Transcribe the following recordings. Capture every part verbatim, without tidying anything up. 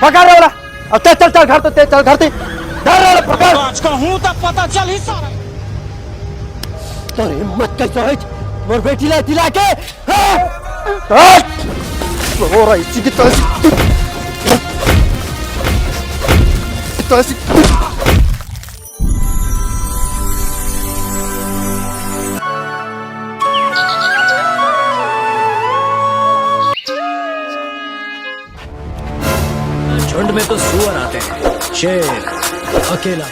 पकड़ रे ओला। अब चल, चल, चल घर तो, ते चल घर ते। धर रे ओला, पकड़। आज का हूँ तब पता चल ही सारा। तोर हिम्मत कैसे होइच मोर बेटी ला दिला के? हाँ? हट! तोर ऐसी की तैसी। तैसी। झुंड में तो सुअर आते हैं, शेर अकेला।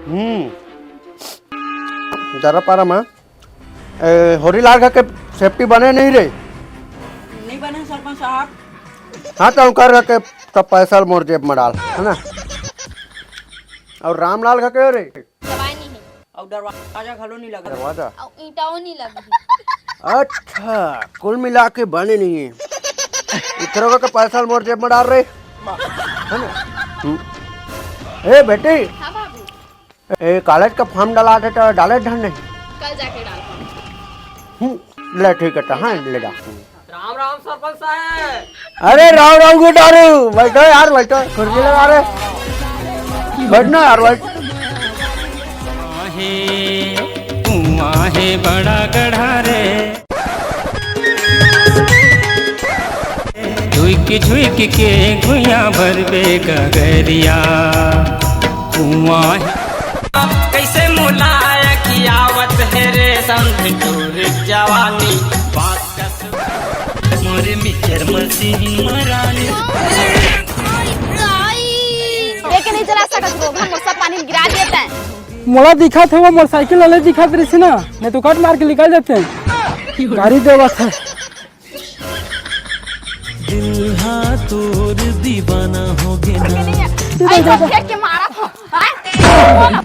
हम्म, जरा पारा मा, ए, होरीलाल घर के safety बने नहीं रे। नहीं बने सरपंच साहब। हाँ, तो ओकर घर के सब पैसा मोर जेब में डाल, है ना? और रामलाल घर के रे? दवाई नहीं है। अउ दरवाजा घलो नहीं लगा। दरवाजा? अउ ईंटाओ नहीं लगी। अच्छा, कुल मिला के बने नहीं है। इतरो के पैसा मोर जेब में डाल रे। है ना? हम्म। ए बेटी। हाँ बाबू। ए, कॉलेज का फॉर्म डाला थे तो डाले ढंग नहीं। कल जाके डाल। हम्म, ले ठीक है, तो हाँ, ले जा। राम राम सरपंच साहब। अरे राम राम गुड्डारू, बैठो यार, बैठो, कुर्सी लगा रे, बैठ ना यार, बैठ। हे कुआं हे बड़ा गढ़ा रे, झुइक झुइक के गुइया भरबे गगरिया। कुआं हे। कैसे मुलाय की आवत है रे संत टूर जवानी। बात मोरे मिचर मसीन मरानी। लेके नहीं चला सकत हो, हम सब पानी में गिरा देते हैं। मोला दिखत हे वो मोटरसाइकिल वाले दिखत रहिस ना, नहीं तो कट मार के निकल जाते हैं। गाड़ी देवत है। दिल हा तोर दीवाना हो गे ना। ऐसा फेंक के मारा था। हाँ? हाँ,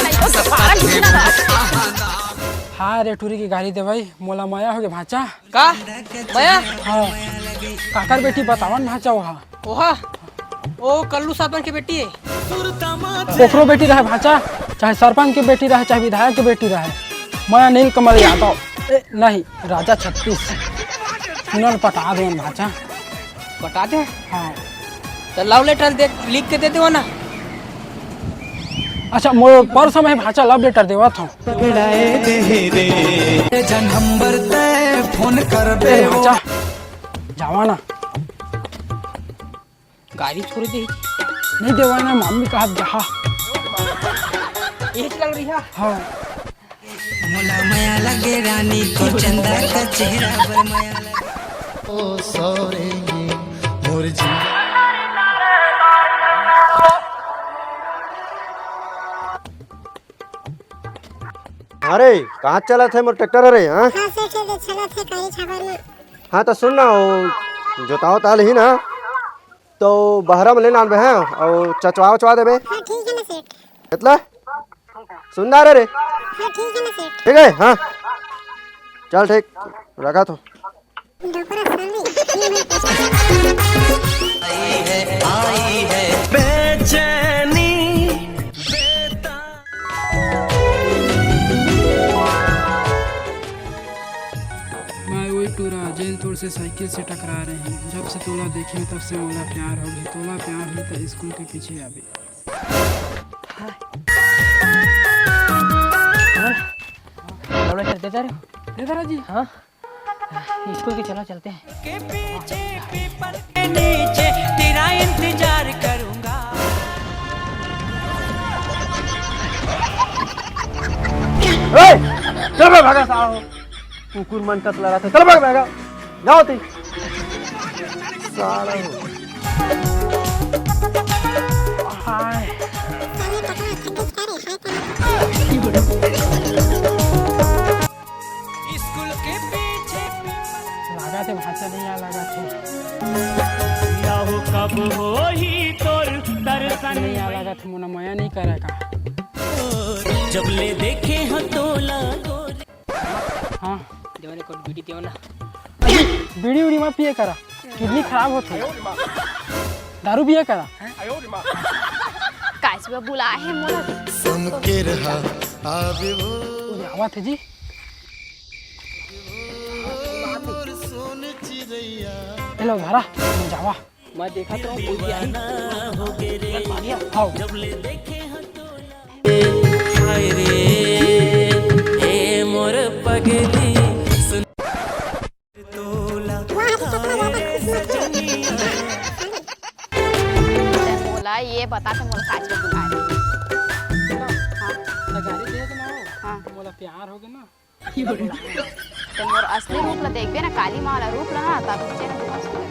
नहीं तो सारा नीचे ना था। हाँ रे टूरी के गाड़ी देवई, मोला मया हो गे भांचा। का? मया? हाँ। काकर बेटी बतावन भांचा ओहा। ओहा? ओ कल्लू सरपंच के बेटी है। ओकरो बेटी रहे भांचा, चाहे सरपंच के बेटी रहे, चाहे विधायक के बेटी रहे। मया नीलकमल यादव। ए, नहीं, राजा छत्तीस। सुनल पटा देवन भांचा। पटा दे? हाँ। तो love letter दे, लिख के दे देवा ना। अच्छा, मोर पर्स में भांचा love letter देवत हूँ। जन नंबर ते फोन कर दे। ए, भांचा, जावा ना। गाड़ी छोड़ दे। नहीं देवा ना, मम्मी कहा जहा। ये चल रही है। हाँ। मोला मया लगे रानी, तो चंदा का चेहरा पर मया लगे। ओ सॉरी, मोर जिंदा। अरे, कहाँ चलत हे मोर ट्रैक्टर? अरे, हाँ? हाँ, सेठ, ये चलत हे काली छापर में। हाँ, तो सुन ना, वो जोतावत आल ही ना, तो बहरा में ले नानबे, हाँ, और चचवा उचवा देबे। हाँ, ठीक है ना सेठ। कितना? सुन ना रे। हाँ, ठीक है ना सेठ। ठीक है, हाँ। चल ठीक, रखा तो। डोकरा साले, ये है बेचैनी। मैं वही टूरा, जेन तोर से साइकिल से टकरा रहे हैं। जब से तोला देखे, तब से मोला प्यार हो गई। तोला प्यार हुई तो स्कूल के पीछे आवे। हाँ। बोल। बोलो, चल, दे दे रे। दे दे रे जी। हाँ। स्कूल के चलो, चलते हैं। के पीछे पीपल के नीचे तेरा इंतजार करूंगा। ए, चल बे, भागा साला हो। कुकुर मन कस लड़ा था। चल बे, भागा। जाओ ती। साला हो। हाय। स्कूल के पीछे। लागत हे भांचा नहीं आ, लागत हे। या हो कब होही तोर दर्शन नहीं आ, लागत हे, मोला मया नहीं करे का। जब ले देखे हो तोला गोरी। हाँ। देवा ना, एक बीड़ी देवा ना। बीड़ी उड़ी मत पिए करा, किडनी खराब होथे। दारू पिए करा। काहे से बुलाए हे मोला? सुन के रहा आवे वो। कोई आवत हे जी। ए लो धरा, जावा। मैं देखत रहूं, कोई भी आई। चल, पानी आ। हाव। मोला ये बता के मोला काज के बुलाए। हाँ। त गाड़ी दे देना हो। हाँ। मोला प्यार हो गया ना। त मोर असली रूप ला देखबे ना, काली माँ वाला रूप ला ना, तब तुझे ना दिमाग सुधरे।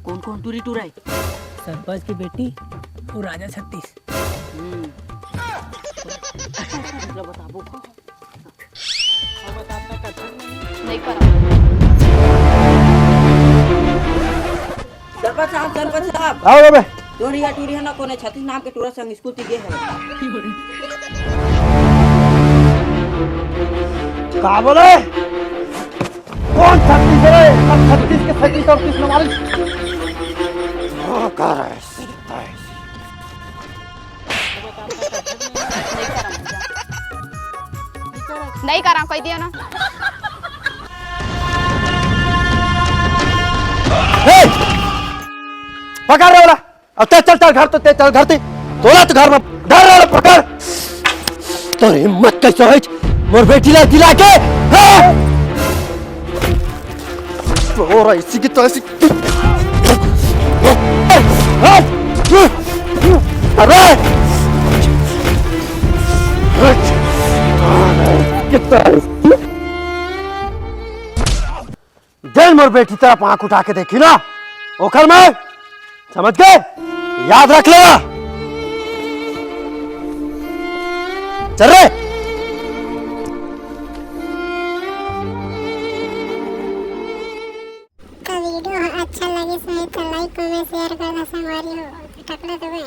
कौन कौन टूरी टूरा है? सरपंच की बेटी और राजा छत्तीस। हम्म। मतलब बताबो। नहीं करा। सरपंच साहब, सरपंच साहब। आओ बे। टूरी या टूरी है ना, कोने छत्तीस नाम के टूरा संग स्कूल ती गे है। का बोले? कौन छत्तीस है रे? सब छत्तीस के सैंतीस और तीस नवारी। हाँ, कह रहा है, सीधा है। नहीं करा, कोई दिया ना। ए! पकड़ रे वाला। अब ते चल, चल घर तो, ते चल घर ते। तोला तो घर में डर रहा, पकड़। तोर हिम्मत कैसे होइच मोर बेटी ला दिला के? हाँ? तोर ऐसी की तो ऐसी। अरे! कितना जेन मोर बेटी तरफ आंख उठा के देखी ना, ओखर मैं, समझ गए? याद रख लेवा। चल रे। तो वीडियो ह अच्छा लगिस होही तो like, comment, share कर दो संगवारी हो। टकला तो बे।